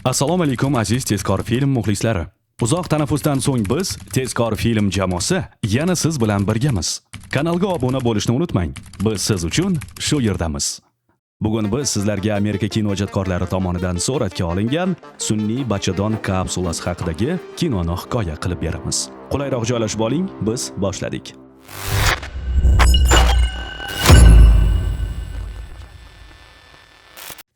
Assalomu alaykum, aziz tezkor film muxlislari. Uzoq tanaffusdan so'ng biz, Tezkor film jamoasi, yana siz bilan birgamiz. Kanalga obuna bo'lishni unutmang. Biz siz uchun shu yerdamiz. Bugun biz sizlarga Amerika kino ijodkorlari tomonidan suratga olingan sun'iy bachadon kapsulasi haqidagi kinoni hikoya qilib beramiz. Qulayroq joylashib oling, biz boshladik.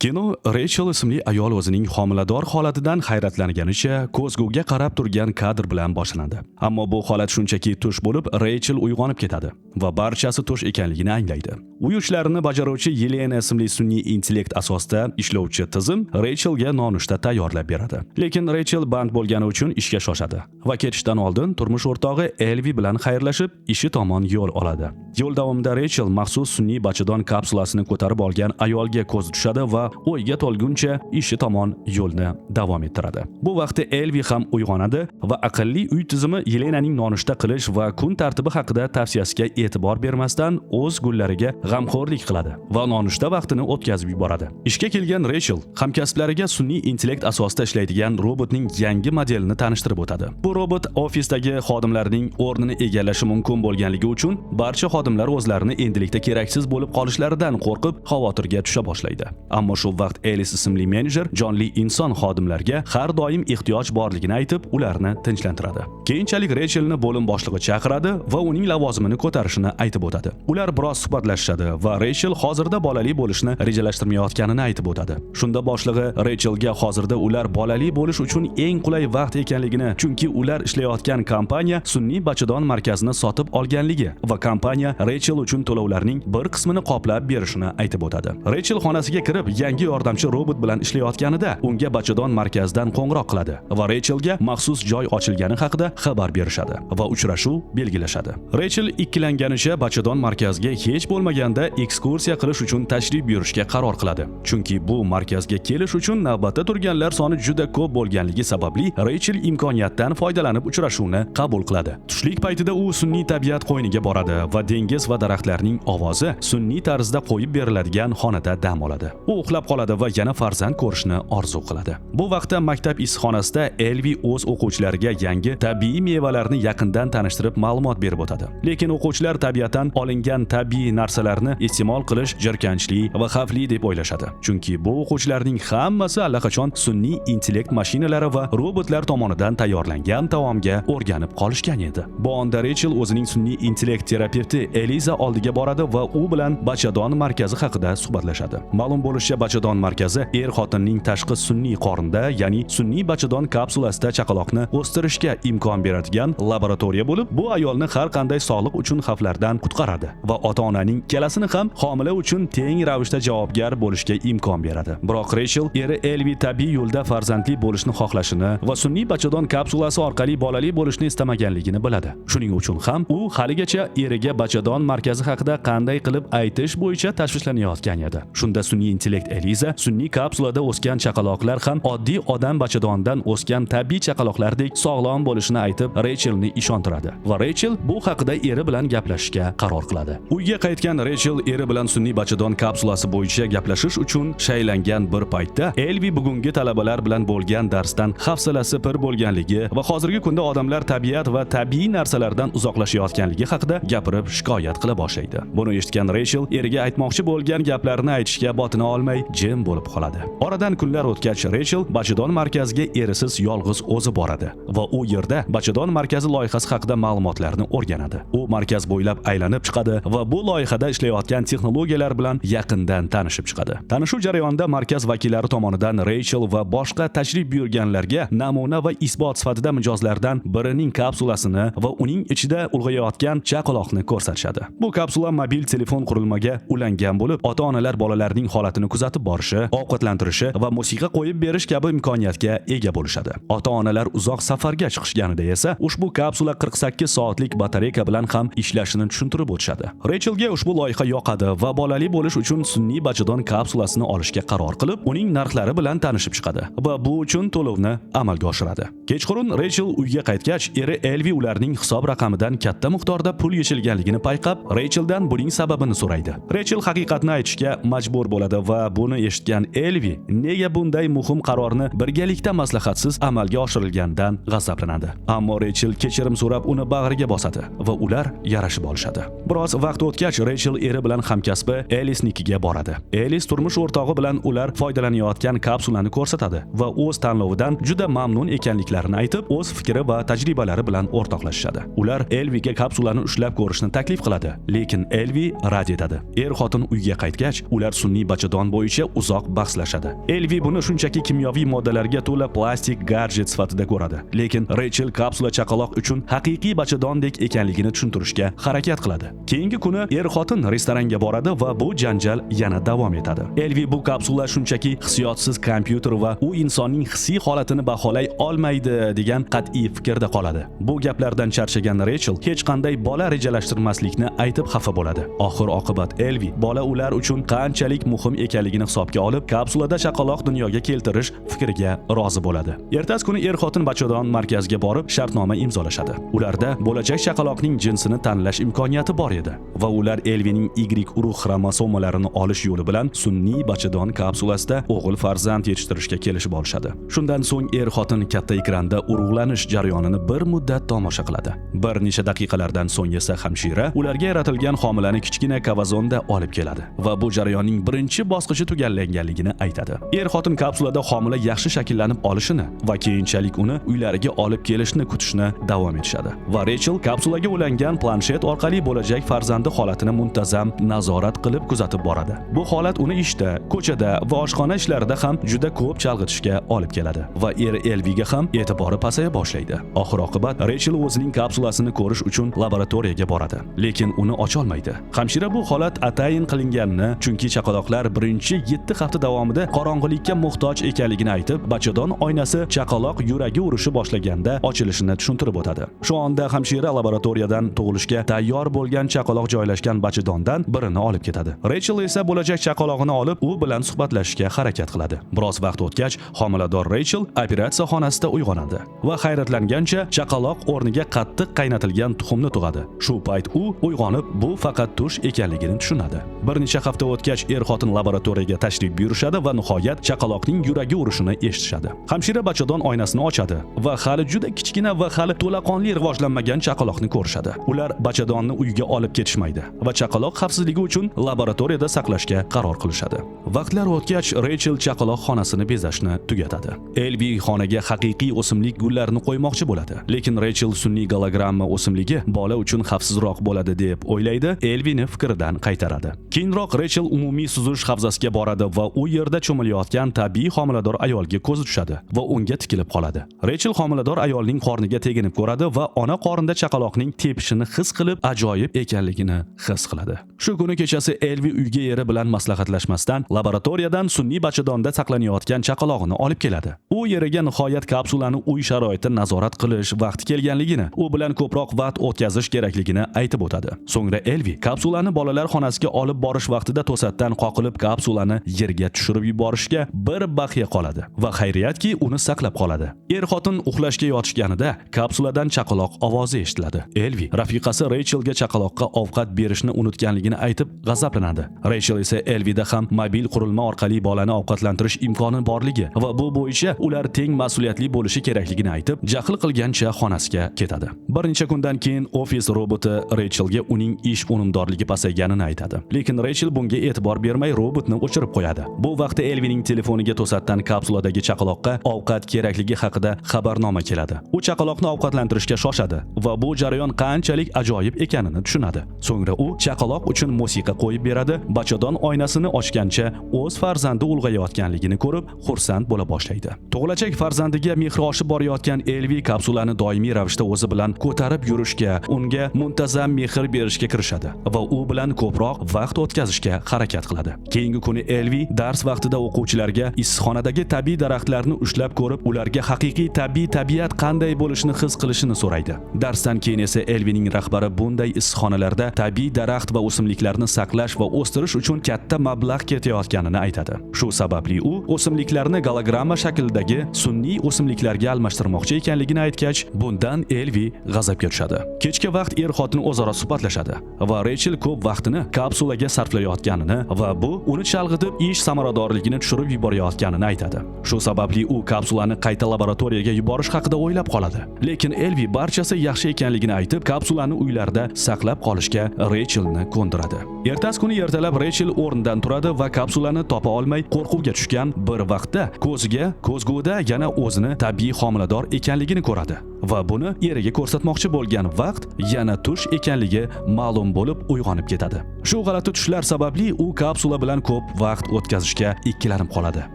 Kino Rachel ismli ayol o'zining homilador holatidan hayratlanganicha ko'zguga qarab turgan kadr bilan boshlanadi. Ammo bu holat shunchaki tush bo'lib, Rachel uyg'onib ketadi va barchasi tush ekanligini anglaydi. Uy ishlarini bajaruvchi Yelena ismli sun'iy intellekt asosida ishlovchi tizim Rachelga nonushta tayyorlab beradi. Lekin Rachel band bo'lgani uchun ishga shoshadi va ketishdan oldin turmush o'rtog'i Elvi bilan xayrlashib, ishi tomon yo'l oladi. Yo'l davomida Rachel maxsus sun'iy bachadon kapsulasini ko'tarib olgan ayolga ko'zi tushadi va o'yga tolguncha ishi tomon yo'lni davom ettiradi. Bu vaqtda Elvi ham uyg'onadi va aqlli uy tizimi Yelenaning nonushta qilish va kun tartibi haqida tavsiyasiga e'tibor bermasdan o'z gullariga g'amxo'rlik qiladi va nonushta vaqtini o'tkazib yuboradi. Ishga kelgan Rachel hamkasblariga sun'iy intellekt asosida ishlaydigan robotning yangi modelini tanishtirib o'tadi. Bu robot ofisdagi xodimlarning o'rnini egallashi mumkin bo'lganligi uchun barcha xodimlar o'zlarini endilikda keraksiz bo'lib qolishlaridan qo'rqib xavotirga tusha boshlaydi. Ammo shu vaqt Elis ismli menejer jonli inson xodimlarga har doim ehtiyoj borligini aytib, ularni tinchlantiradi. Keyinchalik Rachelni bo'lim boshlig'i chaqiradi va uning lavozimini ko'tarishini aytib o'tadi. Ular biroz suhbatlashishadi va Rachel hozirda bolali bo'lishni rejalashtirmayotganini aytib o'tadi. Shunda boshlig'i Rachelga hozirda ular bolali bo'lish uchun eng qulay vaqt ekanligini, chunki ular ishlayotgan kompaniya sun'iy bachadon markazini sotib olganligi va kompaniya Rachel uchun to'lovlarning bir qismini qoplab berishini aytib o'tadi. Rachel xonasiga kirib, yangi yordamchi robot bilan ishlayotganida unga bachadon markazidan qo'ng'iroq qiladi va Rachelga maxsus joy ochilgani haqida xabar berishadi va uchrashuv belgilashadi. Rachel ikkilanganicha bachadon markaziga hech bo'lmaganda ekskursiya qilish uchun tashrif buyurishga qaror qiladi. Chunki bu markazga kelish uchun navbatda turganlar soni juda ko'p bo'lganligi sababli Rachel imkoniyatdan foydalanib uchrashuvni qabul qiladi. Tushlik paytida u sun'iy tabiat qo'yniga boradi va dengiz va daraxtlarning ovozi sun'iy tarzda qo'yib beriladigan xonada dam oladi. U uxlab qoladi va yana farzand ko'rishni orzu qiladi. Bu vaqtda maktab issiqxonasida Elvi o'z o'quvchilariga yangi tabiiy mevalarni yaqindan tanishtirib ma'lumot berib o'tadi. Lekin o'quvchilar tabiatdan olingan tabiiy narsalarni iste'mol qilish jirkanchli va xavfli deb o'ylashadi. Chunki bu o'quvchilarning hammasi allaqachon sun'iy intellekt mashinalari va robotlar tomonidan tayyorlangan taomga o'rganib qolishgan edi. Bu onda Rachel o'zining sun'iy intellekt terapevti Eliza oldiga boradi va u bilan bachadon markazi haqida suhbatlashadi. Ma'lum bo'lishicha, bachadon markazi er-xotinning tashqi sun'iy qorinda, ya'ni sun'iy bachadon kapsulasida chaqaloqni o'stirishga imkon beradigan laboratoriya bo'lib, bu ayolni har qanday sog'liq uchun xavflardan qutqaradi va ota-onaning ikkalasini ham homila uchun teng ravishda javobgar bo'lishga imkon beradi. Biroq Rachel eri Elvi tabiiy yo'lda farzandli bo'lishni xohlashini va sun'iy bachadon kapsulasi orqali bolali bo'lishni istamaganligini biladi. Shuning uchun ham u haligacha eriga bachadon markazi haqida qanday qilib aytish bo'yicha tashvishlanayotgan edi. Shunda sun'iy intellekt Eliza sun'iy kapsulada o'sgan chaqaloqlar ham oddiy odam bachadonidan o'sgan tabiiy chaqaloqlardek sog'lom bo'lishini aytib Rachelni ishontiradi va Rachel bu haqida eri bilan gaplashishga qaror qiladi. Uyga qaytgan Rachel eri bilan sun'iy bachadon kapsulasi bo'yicha gaplashish uchun shaylangan bir paytda Elvi bugungi talabalar bilan bo'lgan darsdan hafsalasi pir bo'lganligi va hozirgi kunda odamlar tabiat va tabiiy narsalardan uzoqlashayotganligi haqida gapirib shikoyat qila boshlaydi. Buni eshitgan Rachel eriga aytmoqchi bo'lgan gaplarini aytishga botina olmay jim bo'lib qoladi. Oradan kunlar o'tgach Rachel bachadon markaziga erisiz yolg'iz o'zi boradi va u yerda bachadon markazi loyihasi haqida ma'lumotlarni o'rganadi. U markaz bo'ylab aylanib chiqadi va bu loyihada ishlayotgan texnologiyalar bilan yaqindan tanishib chiqadi. Tanishuv jarayonida markaz vakillari tomonidan Rachel va boshqa tashrif buyurganlarga namuna va isbot sifatida mijozlardan birining kapsulasini va uning ichida ulg'ayotgan chaqaloqni ko'rsatishadi. Bu kapsula mobil telefon qurilmaga ulangan bo'lib, ota-onalar bolalarning holatini kuzatib borishi, ovqatlantirishi va musiqa qo'yib berish kabi imkoniyatga ega bo'lishadi. Ota-onalar uzoq safarga chiqishganida esa ushbu kapsula 48 soatlik batareyka bilan ham ishlashini tushuntirib o'tishadi. Rachelga ushbu loyiha yoqadi va bolali bo'lish uchun sun'iy bachadon kapsulasini olishga qaror qilib, uning narxlari bilan tanishib chiqadi va bu uchun to'lovni amalga oshiradi. Kechqurun Rachel uyga qaytgach, eri Elvi ularning hisob raqamidan katta miqdorda pul yechilganligini payqab, Racheldan buning sababini so'raydi. Rachel haqiqatni aytishga majbur bo'ladi va bu Buni eshitgan Elvi nega bunday muhim qarorni birgalikda maslahatsiz amalga oshirilganidan g'azablanadi. Ammo Reychel kechirim so'rab uni bag'riga bosadi va ular yarashib olishadi. Biroz vaqt o'tgach, Reychel eri bilan hamkasbi Elisnikiga boradi. Elis turmush o'rtog'i bilan ular foydalanayotgan kapsulani ko'rsatadi va o'z tanlovidan juda mamnun ekanliklarini aytib, o'z fikri va tajribalari bilan o'rtoqlashishadi. Ular Elviga kapsulani ushlab ko'rishni taklif qiladi, lekin Elvi rad etadi. Er-xotin uyga qaytgach, ular sun'iy bachadon bo'yicha uzoq bahslashadi. Elvi buni shunchaki kimyoviy moddalarga to'la plastik gadjet sifatida ko'radi, lekin Reychel kapsula chaqaloq uchun haqiqiy bachadondek ekanligini tushuntirishga harakat qiladi. Keyingi kuni er-xotin restoranga boradi va bu janjal yana davom etadi. Elvi bu kapsula shunchaki hissiyotsiz kompyuter va u insonning hissiy holatini baholay olmaydi degan qat'iy fikrda qoladi. Bu gaplardan charchagan Reychel hech qanday bola rejalashtirmaslikni aytib xafa bo'ladi. Oxir oqibat Elvi bola ular uchun qanchalik muhim ekanligini hisobga olib, kapsulada chaqaloq dunyoga keltirish fikriga rozi bo'ladi. Ertasi kuni er-xotin bachadon markaziga borib shartnoma imzolashadi. Ularda bo'lajak chaqaloqning jinsini tanlash imkoniyati bor edi va ular Elvining Y urug' xromosomalarini olish yo'li bilan sun'iy bachadon kapsulasida o'g'il farzand yetishtirishga kelishib olishadi. Shundan so'ng er-xotin katta ekranda urug'lanish jarayonini bir muddat tomosha qiladi. Bir necha daqiqalardan so'ng esa hamshira ularga yaratilgan homilani kichkina kavazonda olib keladi va bu jarayonning birinchi bosqichi tugallanganligini aytadi. Er-xotin kapsulada homila yaxshi shakllanib olishini va keyinchalik uni uylariga olib kelishni kutishni davom etishadi. Va Reychel kapsulaga ulangan planshet orqali bo'lajak farzandi holatini muntazam nazorat qilib kuzatib boradi. Bu holat uni ishda, ko'chada va oshxona ishlarida ham juda ko'p chalg'itishga olib keladi va eri Elviga ham e'tibori pasaya boshlaydi. Oxir oqibat Reychel o'zining kapsulasini ko'rish uchun laboratoriyaga boradi, lekin uni ocholmaydi. Hamshira bu holat atayin qilinganini, chunki chaqaloqlar birinchi 7 hafta davomida qorong'ilikka muhtoj ekanligini aytib, bachadon oynasi chaqaloq yuragi urishi boshlaganda ochilishini tushuntirib o'tadi. Shu onda hamshira laboratoriyadan tug'ilishga tayyor bo'lgan chaqaloq joylashgan bachadondan birini olib ketadi. Reychel esa bo'lajak chaqalog'ini olib, u bilan suhbatlashishga harakat qiladi. Biroz vaqt o'tgach, homilador Reychel operatsiya xonasida uyg'onadi va hayratlangancha chaqaloq o'rniga qattiq qaynatilgan tuxumni tug'adi. Shu payt u uyg'onib, bu faqat tush ekanligini tushunadi. Bir necha hafta o'tgach, er-xotin laboratoriyaga tashrif buyurishadi va nihoyat chaqaloqning yuragi urishini eshitishadi. Hamshira bachadon oynasini ochadi va hali juda kichkina va hali to'laqonli rivojlanmagan chaqaloqni ko'rishadi. Ular bachadonni uyga olib ketishmaydi va chaqaloq xavfsizligi uchun laboratoriyada saqlashga qaror qilishadi. Vaqtlar o'tgach, Reychel chaqaloq xonasini bezashni tugatadi. Elvi xonaga haqiqiy o'simlik gullarini qo'ymoqchi bo'ladi. Lekin Reychel sun'iy gologramma o'simligi bola uchun xavfsizroq bo'ladi deb o'ylaydi, Elvini fikridan qaytaradi. Keyinroq Reychel umumiy suzish havzasiga boradi va u yerda cho'milayotgan tabiiy homilador ayolga ko'zi tushadi va unga tikilib qoladi. Reychel homilador ayolning qorniga teginib ko'radi va ona qornida chaqaloqning tepishini his qilib, ajoyib ekanligini his qiladi. Shu kuni kechasi Elvi uyga eri bilan maslahatlashmasdan laboratoriyadan sun'iy bachadonda saqlanayotgan chaqalog'ini olib keladi. U eriga nihoyat kapsulani uy sharoitida nazorat qilish vaqti kelganligini, u bilan ko'proq vaqt o'tkazish kerakligini aytib o'tadi. So'ngra Elvi kapsulani bolalar xonasiga olib borish vaqtida to'satdan qoqilib kapsulani yerga tushirib yuborishga bir baxya qoladi va xayriyatki, uni saqlab qoladi. Er-xotin uxlashga yotishganida kapsuladan chaqaloq ovozi eshitiladi. Elvi rafiqasi Reychelga chaqaloqqa ovqat berishni unutganligini aytib g'azablanadi. Reychel esa Elvida ham mobil qurilma orqali bolani ovqatlantirish imkoni borligi va bu bo'yicha ular teng mas'uliyatli bo'lishi kerakligini aytib, jahl qilgancha xonasiga ketadi. Bir necha kundan keyin ofis roboti Reychelga uning ish unumdorligi pasayganini aytadi. Lekin Reychel bunga e'tibor bermay robotni o'chirib qo'yadi. Bu vaqtda Elvining telefoniga to'satdan kapsuladagi chaqaloqqa ovqat kerakligi haqida xabarnoma keladi. U chaqaloqni ovqatlantirishga shoshadi va bu jarayon qanchalik ajoyib ekanini tushunadi. So'ngra u chaqaloq uchun musiqa qo'yib beradi, bachadon oynasini ochgancha o'z farzandi ulg'ayotganligini ko'rib xursand bo'la boshlaydi. Tug'ilajak farzandiga mehri oshib borayotgan Elvi kapsulani doimiy ravishda o'zi bilan ko'tarib yurishga, unga muntazam mehr berishga kirishadi va u bilan ko'proq vaqt o'tkazishga harakat qiladi. Keyingi kuni Elvi dars vaqtida o'quvchilarga issiqxonadagi tabiiy daraxtlarni ushlab ko'rib, ularga haqiqiy tabiiy tabiat qanday bo'lishini his qilishini so'raydi. Darsdan keyin esa Elvining rahbari bunday issiqxonalarda tabiiy daraxt va o'simliklarni saqlash va o'stirish uchun katta mablag' ketayotganini aytadi. Shu sababli u o'simliklarni gologramma shaklidagi sun'iy o'simliklarga almashtirmoqchi ekanligini aytgach, bundan Elvi g'azabga tushadi. Kechki vaqt er-xotin o'zaro suhbatlashadi va Reychel ko'p vaqtini kapsulaga sarflayotganini va bu uni chalg'itayotganligini aytadi. chalg'itib, ish samaradorligini tushirib yuborayotganini aytadi. Shu sababli u kapsulani qayta laboratoriyaga yuborish haqida o'ylab qoladi. Lekin Elvi barchasi yaxshi ekanligini aytib, kapsulani uylarida saqlab qolishga Reychelni ko'ndiradi. Ertasi kuni ertalab Reychel o'rnidan turadi va kapsulani topa olmay qo'rquvga tushgan bir vaqtda ko'ziga ko'zguda yana o'zini tabiiy homilador ekanligini ko'radi va buni eriga ko'rsatmoqchi bo'lgan vaqt yana tush ekanligi ma'lum bo'lib, uyg'onib ketadi. Shu g'alati tushlar sababli u kapsula bilan ko'p vaqt o'tkazishga ikkilanib qoladi.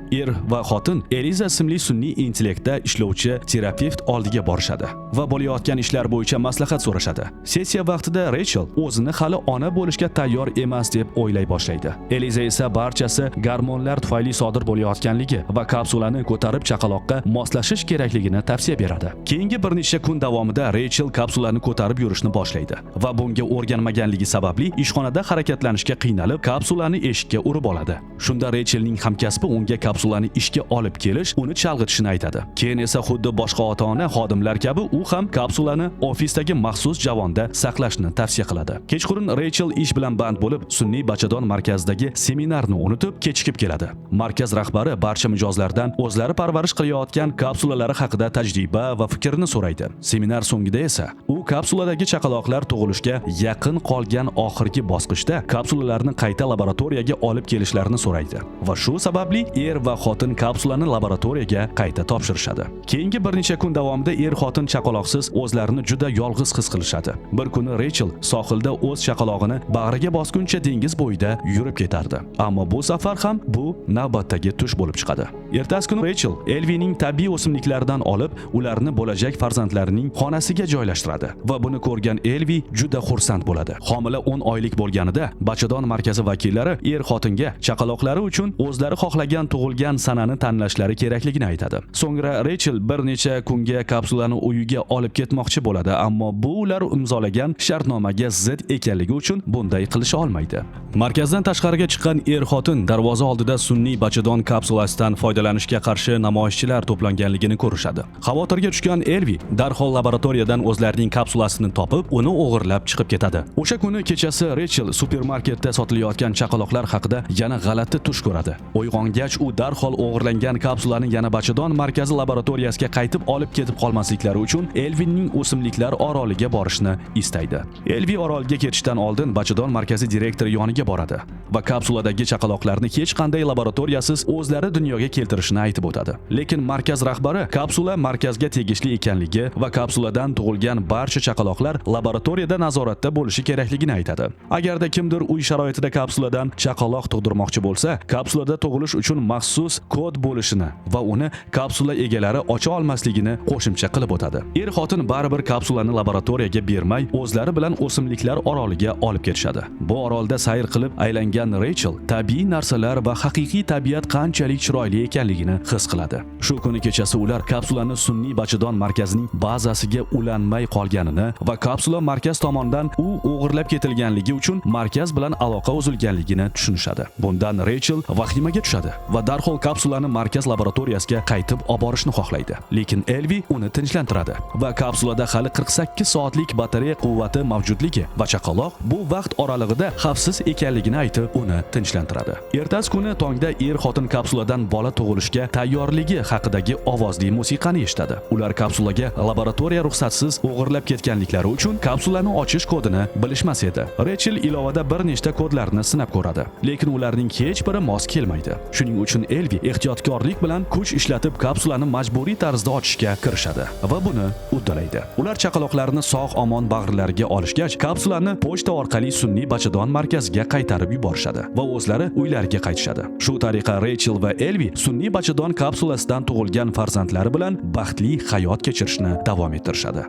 Er va xotin Eliza ismli sun'iy intellektda ishlovchi terapevt oldiga borishadi va bo'layotgan ishlar bo'yicha maslahat so'rashadi. Sessiya vaqtida Reychel o'zini hali ona bo'lishga tayyor emas deb o'ylay boshlaydi. Eliza esa barchasi gormonlar tufayli sodir bo'layotganligi va kapsulani ko'tarib chaqaloqqa moslashish kerakligini tavsiya beradi. Keyingi bir necha kun davomida Reychel kapsulani ko'tarib yurishni boshlaydi va bunga o'rganmaganligi sababli ishxonada harakatlanishga qiynalib, kapsulani eshikka urib oladi. Shunda Reychelning hamkasbi unga kapsulani ishga olib kelish uni chalg'itishini aytadi. Keyin esa xuddi boshqa ota-ona xodimlar kabi u ham kapsulani ofisdagi maxsus javonda saqlashni tavsiya qiladi. Kechqurun Reychel ish bilan band bo'lib, sun'iy bachadon markazidagi seminarni unutib, kechikib keladi. Markaz rahbari barcha mijozlardan o'zlari parvarish qilayotgan kapsulalari haqida tajriba va fikrini so'raydi. Seminar so'ngida esa u kapsuladagi chaqaloqlar tug'ilishga yaqin qolgan oxirgi bosqichda kapsulalarni qayta laboratoriyaga olib kelishlarini so'raydi va shu sababli er va xotin kapsulani laboratoriyaga qayta topshirishadi. Keyingi bir necha kun davomida er-xotin chaqaloqsiz o'zlarini juda yolg'iz his qilishadi. Bir kuni Reychel sohilda o'z chaqalog'ini bag'riga bosguncha dengiz bo'yida yurib ketardi. Ammo bu safar ham bu navbatdagi tush bo'lib chiqadi. Ertasi kuni Reychel Elvining tabiiy o'simliklardan olib, ularni bo'lajak farzandlarining xonasiga joylashtiradi va buni ko'rgan Elvi juda xursand bo'ladi. Homila 10 oylik bo'lganida bachadon markazi vakillari er-xotinga chaqaloqlari uchun o'zlari xohlagan tug'ilgan sanani tanlashlari kerakligini aytadi. So'ngra Reychel bir necha kunga kapsulani uyiga olib ketmoqchi bo'ladi, ammo bu ular imzolagan shartnomaga zid ekanligi uchun bunday qilisha olmaydi. Markazdan tashqariga chiqqan er-xotin darvoza oldida sun'iy bachadon kapsulasidan foydalanishga qarshi namoyishchilar to'planganligini ko'rishadi. Xavotirga tushgan Elvi darhol laboratoriyadan o'zlarining kapsulasini topib, uni o'g'irlab chiqib ketadi. O'sha kuni kechasi Reychel supermarketda sotilayotgan chaqaloqlar haqida yana g'alati tush ko'radi. Uyg'ongach u darhol o'g'irlangan kapsulani yana bachadon markazi laboratoriyasiga qaytib olib ketib qolmasliklari uchun Elvinning o'simliklar oroliga borishni istaydi. Elvi orolga ketishdan oldin bachadon markazi direktori yoniga boradi va kapsuladagi chaqaloqlarni hech qanday laboratoriyasiz o'zlari dunyoga keltirishini aytib o'tadi. Lekin markaz rahbari kapsula markazga tegishli ekanligi va kapsuladan tug'ilgan barcha chaqaloqlar laboratoriyada nazoratda bo'lishi kerakligini aytadi. Agarda kimdir uy sharoitida kapsuladan chaqaloq tug'dirmoqchi bo'lsa, kapsulada tug'ilish uchun maxsus kod bo'lishini va uni kapsula egalari ocha olmasligini qo'shimcha qilib o'tadi. Er-xotin baribir kapsulani laboratoriyaga bermay, o'zlari bilan o'simliklar oroliga olib ketishadi. Bu orolda sayr qilib aylangan Reychel tabiiy narsalar va haqiqiy tabiat qanchalik chiroyli ekanligini his qiladi. Shu kuni kechasi ular kapsulani sun'iy bachadon markazining bazasiga ulanmay qolganini va kapsula markaz tomonidan u o'g'irlab ketilganligi uchun markaz bilan aloqa uzilganligini tushunishadi. Bundan Reychel vahimaga tushadi va darhol kapsulani markaz laboratoriyasiga qaytib olib borishni xohlaydi. Lekin Elvi uni tinchlantiradi va kapsulada hali 48 soatlik batareya quvvati mavjudligi va chaqaloq bu vaqt oralig'ida xavfsiz ekanligini aytib, uni tinchlantiradi. Ertasi kuni tongda er-xotin kapsuladan bola tug'ilishga tayyorligi haqidagi ovozli musiqani eshitadi. Ular kapsulaga laboratoriya ruxsatsiz o'g'irlab ketganliklari uchun kapsulani ochish kodini bilishmas edi. Reychel ilovada bir nechta kodlarni sinab ko'radi, lekin ularning hech biri mos kelmaydi. Shuning uchun Elvi ehtiyotkorlik bilan kuch ishlatib kapsulani majburiy tarzda ochishga kirishadi va buni uddalaydi. Ular chaqaloqlarni sog' omon bag'rilariga olishgach, kapsulani pochta orqali sun'iy bachadon markaziga qaytarib yuborishadi va o'zlari uylariga qaytishadi. Shu tariqa Reychel va Elvi sun'iy bachadon kapsulasidan tug'ilgan farzandlari bilan baxtli hayot kechirishni davom ettirishadi.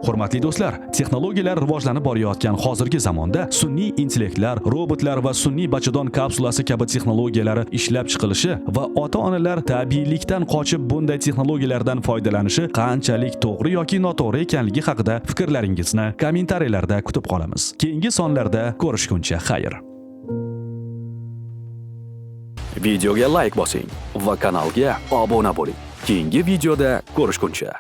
Hurmatli do'stlar, texnologiyalar rivojlanib borayotgan hozirgi zamonda sun'iy intellektlar, robotlar va sun'iy bachadon kapsulasi kabi texnologiyalari ishlab chiqilishi va ota-onalar tabiiylikdan qochib bunday texnologiyalardan foydalanishi qanchalik to'g'ri yoki noto'g'ri ekanligi haqida fikrlaringizni kommentariyalarda kutib qolamiz. Keyingi sonlarda ko'rishguncha xayr. Videoga like bosing va kanalga obuna bo'ling. Keyingi videoda ko'rishguncha.